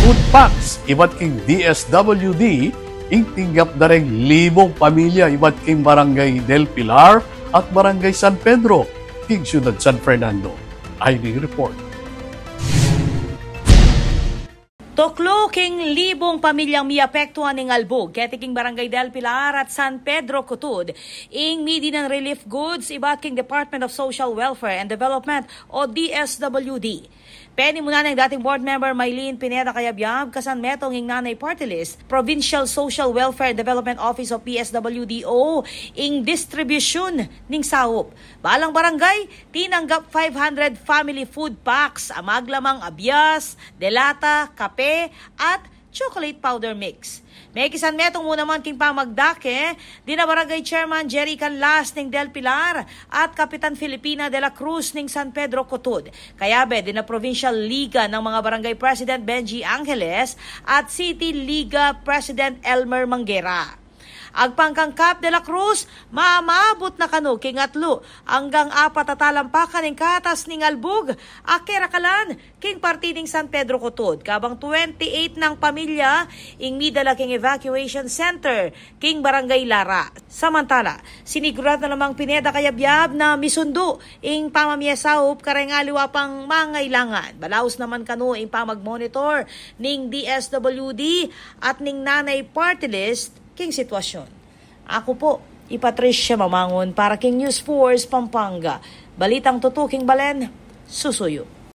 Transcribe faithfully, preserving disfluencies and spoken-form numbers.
Food packs ibat king D S W D, ing tinggap da reng libong pamilya ibat king Barangay Del Pilar at Barangay San Pedro, king Siyudad San Fernando. Ay di report. Tuklu king libong pamilyang miapektuan ning albug keti king Barangay Del Pilar at San Pedro Cutud ing midinan relief goods ibat king Department of Social Welfare and Development o D S W D. Penimunan neng dating Board Member Mylene Pineda Cayabyab, kasan metung ing Nanay Party List, Provincial Social Welfare and Development Office o P S W D O, ing distribusyun ning saup. Balang barangay tinanggap five hundred family food packs a maglamang a bias, delata, kape, at chocolate powder mix. Mekisan metung mu naman king pamagdake dina Barangay Chairman Jerry Canlas ning Del Pilar at Kapitan Filipina de la Cruz ning San Pedro Cutud. Kayabe dina Provincial Liga ng mga Barangay President Benji Angeles at City Liga President Elmer Manguera. Agpang kang Kap de la Cruz, mamabut na kanu king atlu anggang apat a talampakan ing katas ning albug a kerakalan king parti ning San Pedro Cutud, kabang twenty-eight nang pamilya ing midala king evacuation center king Barangay Lara. Samantala, sinigurat na namang Pineda Cayabyab na misundu ing pamamie saup kareng aliwa pang mangailangan. Balaus naman kanu ing pamagmonitor ning D S W D at ning Nanay Party List king sitwasyun. Aku po i Patricia Mamangun para king News Force Pampanga. Balitang tutuking balen, susuyu.